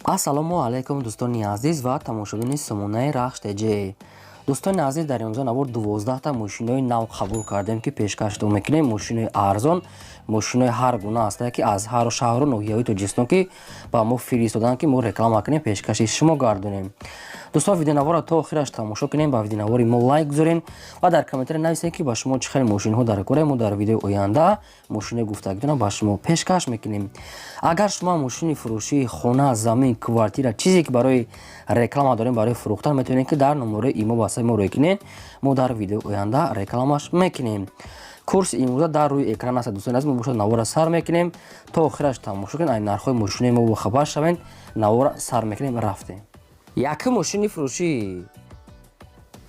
Ассалому алайкум, дӯстони азиз ва тамошобини сомонаи Рахш ТЖ. Дӯстони азиз, дар имрӯза навор 12-та мошинои нав қабул кардем, ки пешкаштон мекунем. Мошинои арзон, мошинои ҳар гуна ҳастае, ки аз ҳар шаҳру ноҳияҳои Тоҷикистон ки ба мо фиристоданд, ки мо реклама кунем, пешкаши шумо гардонем. Дӯстон, видеонаворро то охираш тамошо кунем, ба видеонавори мо лайк гузорем ва дар комментария нависем, ки ба шумо чӣ хел мошинҳо дар кора. Мо дар видеои оянда мошинои гуфтагитонро ба шумо пешкаш мекунем. Агар шумо мошини фурӯшии хона, замин, квартира, чизе ки барои реклама дорем, барои фурӯхтан, метавонед, ки дар номерои имо васаи мо рӯй кунед. Мо дар видеои оянда рекламаш мекунем. Курси имрӯза дар рӯи экран аст. Дӯстони азиз, мо бошад навора сар мекунем, то охираш тамошо кунед, ай нархҳои мошинои мо бохабар шавед. Навора сар мекунем, рафтем. Якум мошини фурӯшӣ,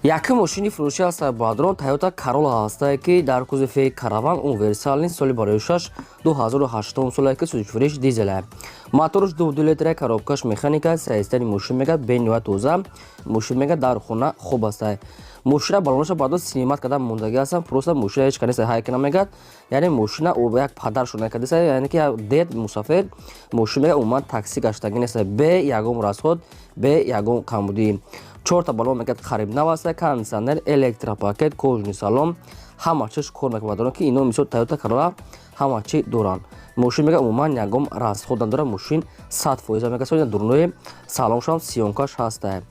якум мошини фурӯшӣ аст, бародарон, Тойота Карола ҳастае, ки дар кузови караван, универсальный, соли барои 6, 2008 солае, ки сӯзишвориш дизеле, моторш 2,2 литра, коробкаш механика. Состояние мошин мегад бениҳоят тоза. Мошин мегад дар хона хуб астае. Мошина балонаша баъдо снимать карда мондагӣ ҳастам. Просто мошина ҳеч канеса ҳай кана мегад, яъне мошина як падар шуда кардеса, яъне ки дед мусафир. Мошин мегад умуман такси гаштагӣ неста, бе ягон расход, бе ягон камбудӣ. Чорта балон мегад қариб нав аста, кондиционер, электропакет, кожаный салон, ҳама чиз кор мекунад. Бародарон, ки ино мисол Тойота Карола ҳама чи доранд. Мошин мега умуман ягон расход надорад. Мошин 100% мега соли дурнои салоншам съёмкаш ҳаста.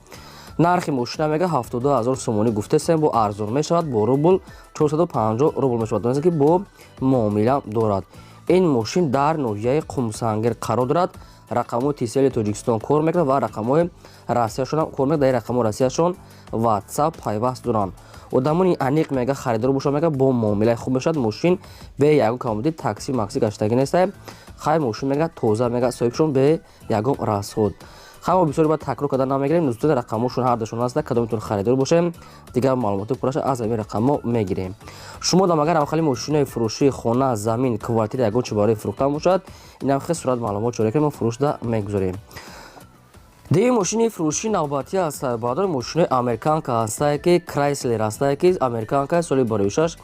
Нархи мошина мега 72 000 сомонӣ гуфтесем, бо арзон мешавад, бо рубл 450 рубл мешавад. Донест, ки бо муомила дорад. Ин мошин дар ноҳияи Қумсангир қарор дорад. Рақамҳои Тисели Тоҷикистон кор мекунад ва рақамҳои Россияшонам кор мекунад. Дар ин рақамҳои Россияшон Ватсап пайваст доранд. Одамони аниқ мега харидор бошад, мега бо муомилаи хуб мешавад. Мошин бе ягон камбудӣ, такси макси гаштагӣ нестае. Хай, мошин мега тоза, мега соҳибшон бе ягон расход. Хай, мо бисёре бояд такрор карда намегирем. Дӯстони, рақамҳошон ҳардашон ҳаста. Кадомитон харидор бошем, дигар маълумоти пурраша аз ҳамин рақамҳо мегирем. Шумо дам агар ҳамхели мошинои фурӯшии хона, замин, квартира, ягон чи барои фурӯхтан бошад, инам хел сурат маълумот чора мо фурӯшда мегузорем. Дигар мошини фурӯшии навбатӣ аст, бародари, мошинои американка ҳастае, ки Крайслер ҳастае, ки американка, соли барои 6,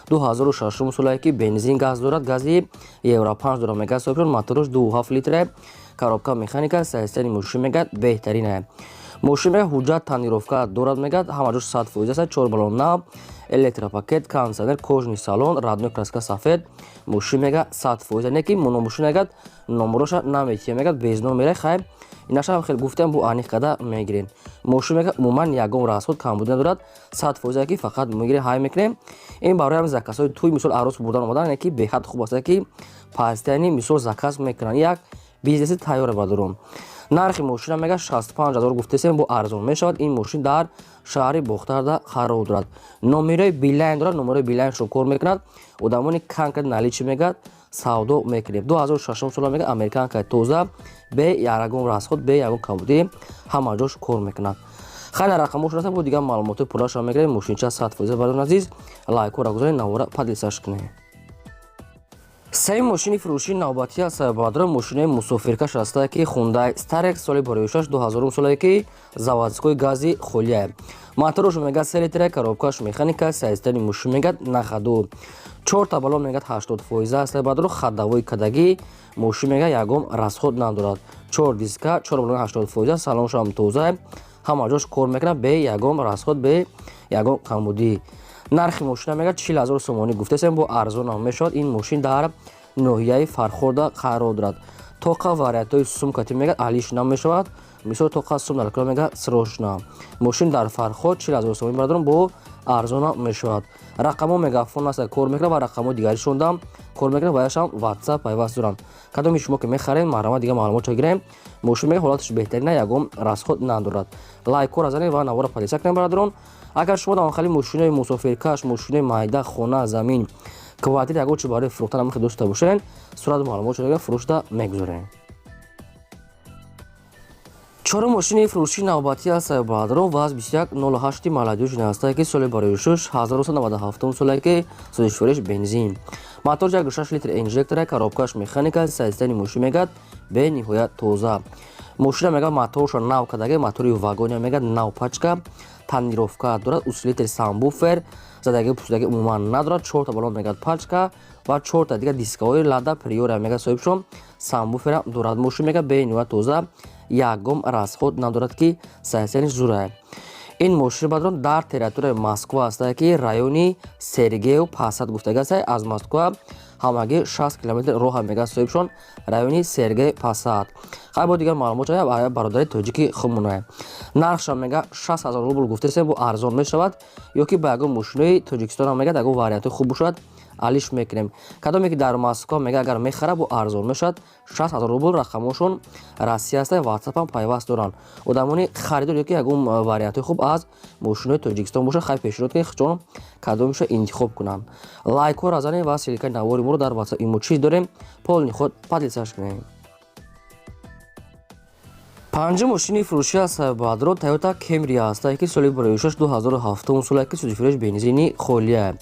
2006 солае, ки бензин, газ дорад, гази евро 5 дорад. Мега соҳибшон мотораш 2,7 литре, коробка механика. Состояние мошин мегӯяд беҳтаринае. Мошин мегӯяд ҳуҷҷат, тонировка дорад, мегӯяд ҳама ҷош 100% аст. Чор балон нав, электропакет, кондиционер, кожаный салон, родной краска сафед. Мошин мегӯяд 100%. Не ки мошин мегӯяд номероша наметиҳад, мегӯяд без номера. Хай, инашам хел гуфтем, бу аниқ карда мегирем. Мошин мегӯяд умуман ягон расход, камбудӣ надорад, 100% ки фақат мегирем, ҳай мекунем. Ин барои ҳам заказҳои туй, мисол арӯс бурдан омадан, ки беҳад хуб аст, ки постоянно мисол заказ мекунанд, як бизнеси тайёре, бародарон. Нархи мошина мега 65 ҳазор гуфтесем, бо арзон мешавад. Ин мошин дар шаҳри Бохтарда қарор дорад. Номерои Билайн дорад, номерои Билайншо кор мекунад. Одамони конкрет наличный мегӯяд савдо мекунем. 2006 сола мега, американкаи тоза, бе ягон расход, бе ягон камбудӣ, ҳама ҷош кор мекунад. Хайна, рақамҳошон аст, бо дигар маълумоти пурраша мегирем. Мошинча 100%. Бародарон азиз, лайкҳоро гузоред, навора поделиться кунед. Сеюм мошини фурӯшии навбатӣ аст, бародарон, мошинаи мусофиркаш ҳастае, ки Хундай Старекс, соли барои 6, 2000 солае, ки заводской, гази холия. Мотораш мегӯяд 3 литра, коробкаш механика. Состояние мошин мегӯяд на ходу, чорта балон мегӯяд 80% аст, бародарон. Ходовой кадагӣ. Мошин мегӯяд ягон расход надорад. Чор диска, чор балон 80%, салоншам тоза, ҳама ҷош кор мекунад, бе ягон расход, бе ягон камбудӣ. Нархи мошина мегӯяд 40 000 сомонӣ гуфтесем, бо арзонам мешавад. Ин мошин дар ноҳияи Фархорда қарор дорад. Тоқа вариантҳои сумкати мегӯяд алиш намешавад, мисол тоқа сум дар мегӯяд срочно. Мошин дар Фархор, 40 000 сомонӣ, бародарон, бо арзона мешавад. Рақамҳо мегафон аст, кор мекунад ва рақамҳои дигаришондам кор мекунад ва яшам Ватсап пайваст доранд. Кадоми шумо ки мехарем, марҳамат, дигар маълумотро гирем. Мошин мега ҳолаташ беҳтарина, ягон расход надорад. Лайкҳоро занед ва навора поделиться кунед, бародарон. Агар шумо дар хали мошинои мусофиркаш, мошинои майда, хона, замин, квартира, ягон чи барои фурӯхтан ҳам дошта бошед, сурат маълумотшо фурӯшда мегузорем. Чорум мошини фурӯшии навбатӣ аст, бародарон, ВАЗ 2108 молодёжный ҳастае, ки соли барои 6, 1997 солае, ки сӯзишвориш бензин, мотор 1,6 литр, инжектора, коробкаш механика. Состояние мошин мегӯяд бениҳоят тоза. Мошина мегӯяд моторша нав кадаги, мотори вагоня мегӯяд нав, пачка, тонировка дорад, усилитель, сабвуфер задаги, пусудаги умуман надорад. Чорта балон мегӯяд пачка ва чорта дигар дискаҳои Лада Приора мегӯяд соҳибшон, сабвуферам дорад. Мошин мегӯяд бениҳоят тоза. Ягон расход надорад, ки состояниш зурае. Ин мошини, бародарон, дар территорияи Москва ҳастае, ки райони Сергиев Посад гуфтага астае. Аз Москва ҳамагӣ 60 километр роҳа, мега соҳибшон, райони Сергиев Посад. Хай, бо дигар маълумот бародари тоҷики худмонае. Нархшам, мега, 60 ҳазор рубл гуфтасем, бо арзон мешавад ё ки ба ягон мошинои Тоҷикистонам, мега, ягон вариантҳои хуб бошад, алиш мекунем. Кадоме ки дар Москва, мега, агар мехара, бо арзон мешавад. 60 ҳазор рубл. Рақамошон Россия аста, Ватсапам пайваст доранд. Одамони харидор ё ки ягон вариантҳои хуб аз мошинои Тоҷикистон бошад, хай, пешниҳод кунед, чон кадомеша интихоб кунанд. Лайкҳоро занед ва ссылкаи навори моро дар Ватсап имо чиз дорем, полный ход поделиться кунем. Панҷум мошини фурӯшӣ аст, бародарон, Тойота Кемри ҳастае, ки соли 2006, 2007 соле, ки сузифурӯш бензини холия.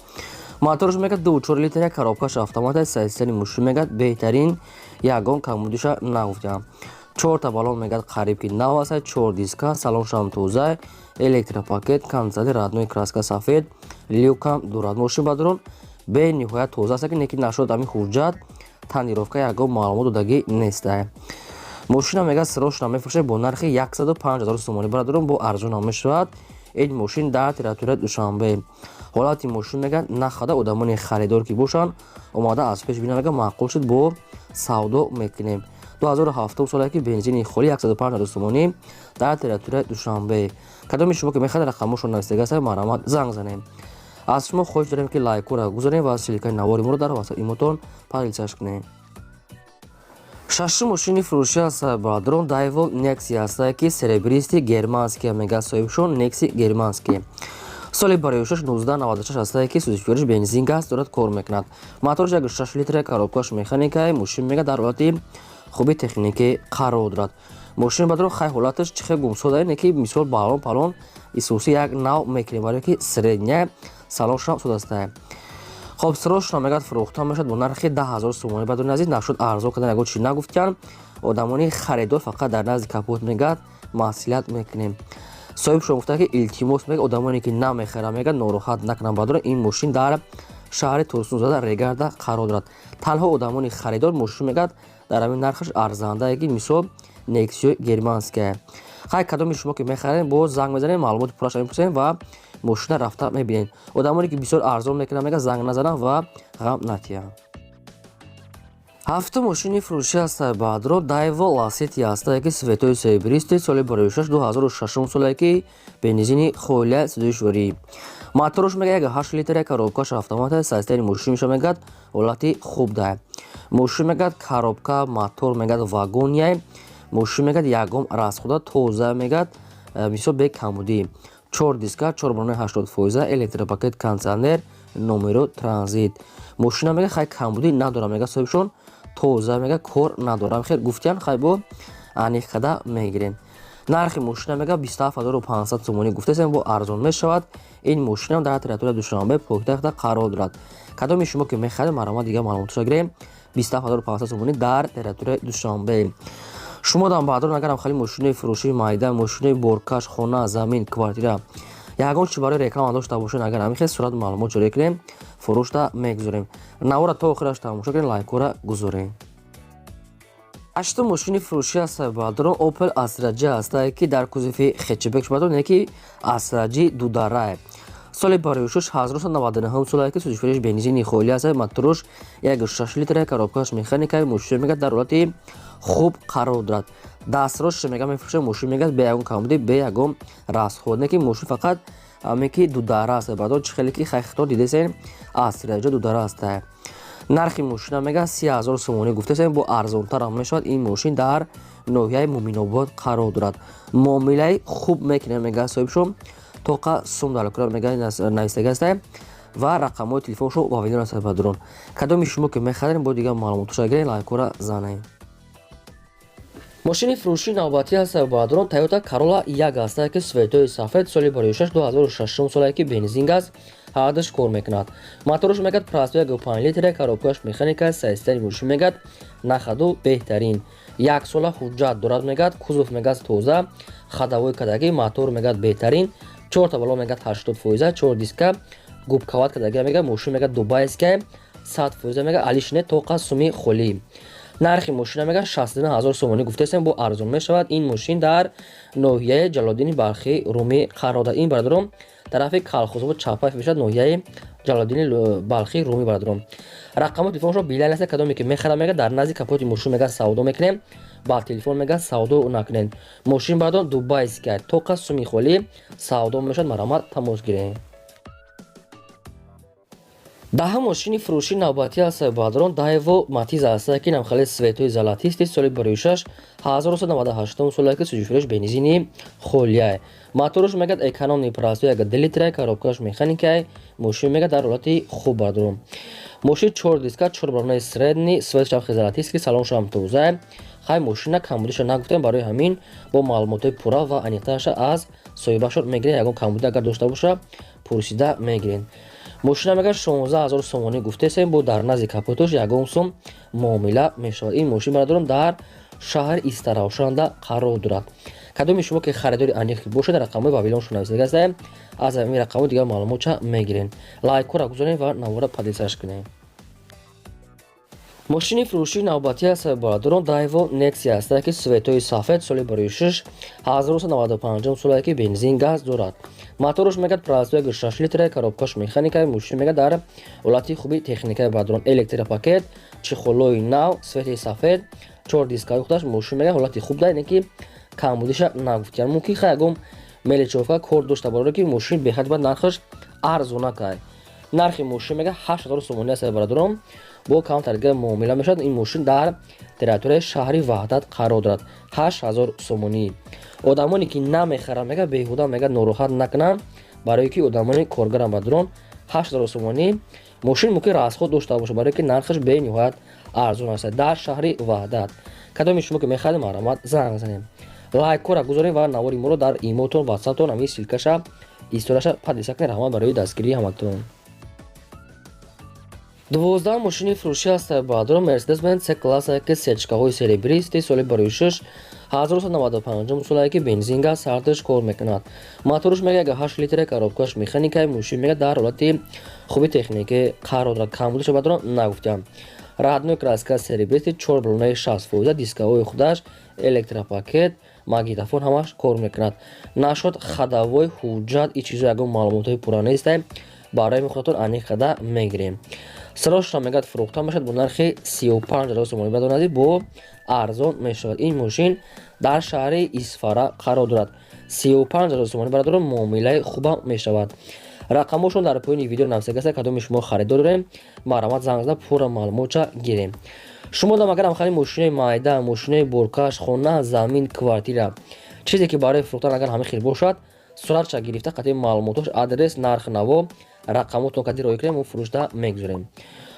Моторш, мегад, 2,4 литр, коробкаш автомат. Состояни мошин, мегад, беҳтарин, ягон камбудиша нагуфтам. Чорта баллон, мегад, қариб ки нав аст, чор диска, салоншам тоза, электропакет, кондиционер, родной краска сафед, люкам дорад. Мошин, бародарон, бениҳоят тоза аст, ки неки нашуд ами ҳуҷҷат, тонировка, ягон маълумот додагӣ нестае. Мошина, мегад, срочно мефурӯшад бо нархи 105 000 сомонӣ. Бародарон, бо арзонам мешавад. Ин мошин дар территорияи Душанбе. Ҳолати мошин, мегӯяд, нахада. Одамони харидор ки бошанд, омада аз пеш бина, мега, маъқул шуд, бо савдо мекунем. 2007 соле, ки бензини холӣ, 105 000 сомонӣ, дар территорияи Душанбе. Кадоми шумо ки мехоҳед, рақамошон навистага аст, марҳамат, занг занем. Аз шумо хоҳиш дорем, ки лайкҳоро гузорем ва ссылкаи навори моро дар ватсап имотон поделиться кунем. Шашум мошини фурӯшӣ аст, бародарон, Дайвол Некси ҳастае, ки серебристый германский, мега соҳибшон, Некси германский, соли барои 1996 ҳастае, ки сӯзишвориш бензин, газ дорад, кор мекунад. Моторш 1,6 литра, коробкаш механикае. Мошин, мега, дар ҳолати хуби техникӣ қарор дорад. Мошин, бародарон, хай, ҳолаташ чихе гумсода не, ки мисол балон палон исуси як нав мекунем, барое ки средняя, салоншам содастае. Хоб, срочно, мегӯяд, фурӯхта мешавад бо нархи 10 000 сомонӣ. Бародарони азиз, нашуд арзон кардан, ягон чи нагуфтиян. Одамони харидор фақат дар назди капот, мегӯяд, маслиҳат мекунем. Соҳибшон гуфта, ки илтимос, мега, одамоне ки намехаранд, мега, нороҳат накунанд. Бародарон, ин мошин дар шаҳри Турсунзода, Регарда қарор дорад. Танҳо одамони харидор, мошин, мегӯяд, дар ҳамин нархаш арзандае, ки мисол Нексиё германская. Хай, кадоми шумо ки мехарем, боз занг мезанем, маълумоти пурраша мепурсем ва мошина рафта мебинем. Одамоне ки бисёр арзон мекунанд, мега, занг назананд ва ғам натиҳанд. Ҳафтум мошини фурӯшӣ аст, бародаро, Дайво Ласети ҳастае, ки цветои серебристый, соли 2006, 2006 соле, ки бензини холия, сӯзишворӣ. Моторш, мега, 1,8 литр, коробкаш автомат. Состояни мошин меша, мегӯяд, ҳолати хуб да. Мошин, мегӯяд, коробка, мотор, мегӯяд, вагония. Мошин, мегӯяд, ягон расхода, тоза, мегӯяд, мисол бе камбудӣ. Чор диска, чор балони 80%, электропакет, кондиционер, номеро транзит. Мошина, мега, хай, камбудӣ надорам, мега соҳибшон, тоза, мега, кор надорам. Хер, гуфтиян, хай, бо аниқ мегирем. Нархи мошина, мега, 27 500 сомонӣ гуфтасем, бо арзон мешавад. Ин мошинам дар территорияи Душанбе, пойтахта қарор дорад. Кадоми шумо ки мехаред, марҳамат, дигар маълумотшо гирем. 27 500 сомонӣ дар территорияи Душанбе. Шумо дан, бародарон, агарам хеле мошинои фурӯшии майда, мошинои боркаш, хона, замин, квартира, ягон чи барои реклама дошта бошед, агар ҳамин хел сурат маълумот ҷорӣ кунем, фурӯшта мегузорем. Навора то охираш тамошо кунед, лайкҳоро гузорем. Ҳаштум мошини фурӯшӣ аст, бародарон, Опел Астра Ҷ ҳастае, ки дар кузови хэтчбек, бародарон, ки Астра Ҷ дударае, соли барои 1999 солае, ки сӯзишвориш бензини холӣ аст. Моторш 1,6 литра, коробкаш механика. Мошин, мегӯяд, дар ҳолати хуб қарор дорад. Дастросша, мега, мефурӯшад. Мошин, мегӯяд, бе ягон камбудӣ, бе ягон расход, не ки мошин фақат ҳаме ки дудара аст. Бародарон, чӣ хеле ки хайхто дидесен, Астра Ҷ дудара аст. Нархи мошина, мега, 30 000 сомонӣ гуфтасем, бо арзонтарам мешавад. Ин мошин дар ноҳияи Муминобод қарор дорад. Муомилаи хуб мекунем, мега соҳибшон, тоқа сум дар мега навистага аста ва рақамҳои телефоншо ва видео аст. Бародарон, кадоми шумо ки мехарем, бо дигар маълумотоша гирем, лайкҳоро занем. Мошини фурӯшии навбатӣ аст, бародарон, Тойота Карола як аста, ки цветои сафед, соли 2006, 2006 соле, ки бензин, газ ҳардаш кор мекунад. Моторш, мегӯяд, простой, 1,5 литра, коробкаш механика. Состояни мошин, мегӯяд, нахаду беҳтарин, як сола ҳуҷҷат дорад, мегӯяд, кузов, мегӯяд, тоза, ходовой кадаги, мотор, мегӯяд, беҳтарин, чорта баллон, мегӯяд, 80%, чор диска, губковать кадаги, мегӯяд, мошин, мегӯяд, дубайская, 100%, мегӯяд, алишне тоқа суми холӣ. Нархи мошина мега 69 ҳазор сомонӣ гуфтаистем, бо арзон мешавад. Ин мошин дар ноҳияи Ҷалолиддини Балхӣ Румӣ қарор дорад. Ин, бародарон, тарафи Калхозобод Чапаев мешавад, ноҳияи Ҷалолиддини Балхӣ Румӣ. Бародарон, рақамҳои телефоншо билал аст. Кадоме ки мехарад, мега, дар назди капоти мошин, мега, савдо мекунем, ба телефон, мега, савдо накунед. Мошин, бародарон, дубайская, тоқа суми холӣ савдо мешавад. Марҳамат, тамос гиред. Даҳа мошини фурӯшии навбатӣ аст, бародарон, Даево Матиз аст, ки намхали цветои золотистый, соли 2006, 1998 соле, ки суҷуфурӯш бензини холияй. Моторш, мегӯяд, экономный, простой, як 2 литра, коробкаш механикай. Мошин, мегӯяд, дар ҳолати хуб. Бародарон, мошин чор диска, чор баронаи средний, цвет шавхи золотистый, салоншам тоза. Хай, мошина камбудиша нагуфтем, барои ҳамин бо маълумотҳои пурра ва аниқтараша аз соҳибашон мегирем. Ягон камбудӣ агар дошта боша, пурсида мегирем. Мошина, мегӯяд, 16 ҳазор сомонӣ гуфтесем, бо дар назди капотош ягон сум муомила мешавад. Ин мошин, бародарон, дар шаҳри Истаравшанда қарор дорад. Кадоми шумо ки харидори аниқ бошед, рақамҳои вавилоншо нависида, аз ҳамин рақамҳо дигар маълумотча мегирем. Лайкҳоро гузорем ва навора подписаться кунем. Мошини фурӯшии навбатӣ аст, бародарон, Дайво Нексия аст, ки цветои сафед, соли 2006, 1995 соле, ки бензин газ дорад. Моторш, мегӯяд, простой, 6 литра, коробкаш механика. Мошин, мегӯяд, дар ҳолати хуби техника. Бародарон, электропакет, чехолои нав, цвети сафед, чор дискаи худаш. Мошин, мегӯяд, ҳолати хуб дорад, ин ки камбудиша нагуфтиян. Мумкин, ха, ягон мелочёвка кор дошта бароре, ки мошин беҳад бояд нархаш арзона кай. Нархи мошин, мега, 8000 сомонӣ аст, бародарон, бо камтар дига муомила мешавад. Ин мошин дар территорияи шаҳри Ваҳдат қарор дорад. 8000 сомонӣ. Одамоне ки намехаранд, мега, беҳуда, мега, нороҳат накунанд, барое ки одамони коргарам. Бародарон, 8000 сомонӣ мошин мумкин расход дошта бошад, барое ки нархаш бениҳоят арзон аст дар шаҳри Ваҳдат. Кадоми шумо ки мехаред, марҳамат, занг занем. Лайкҳоро гузорем ва навори моро дар имотон, ватсаптон ҳамин ссылкаша, историяша поделиться кунед. Раҳмат барои дастгирии ҳаматон. 12 мошини фурӯшӣ аст, бародарон, Мерседес Бенз С класса, ки сеточкаҳои серебристый, соли 2006, 1995 соле, ки бензин газ сардаш кор мекунад. Моторш, мега, 8 литра, коробкаш механика. Мошин, мега, дар ҳолати хуби техникӣ қарор дорад. Камбудиша, бародарон, нагуфтям. Родной краска серебристый, чор баллонаи 60%, дискаҳои худаш, электропакет, магнитофон, ҳамаш кор мекунад. Нашод ходовой, ҳуҷҷат, и чизо ягон маълумотҳои пурра нестем, барои худатон аниқ карда мегирем. Срочно, мегӯяд, фурӯхта мешавад бо нархи 35 ҳазор сомонӣ. Бадонади, бо арзон мешавад. Ин мошин дар шаҳри Исфара қарор дорад. 35 ҳазор сомонӣ, бародарон, муомилаи хубам мешавад. Рақамҳошон дар поёни видео нависагааст. Кадоми шумо харидор дорем, марҳамат, занг зада, пурра маълумотча гирем. Шумо дам агар ҳамхали мошинои майда, мошинои боркаш, хона, замин, квартира, чизе ки барои фурӯхтан агар ҳамин хел бошад, суратша гирифта, қатъи маълумотош, адрес, нарх наво, рақамотон кади роҳӣ кунем, мо фурӯшда мегузорем.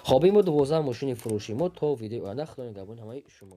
Хоб, ин буд 12 мошини фурӯши мо. То видеои оянда, худо нигаҳбони ҳамаи шумо.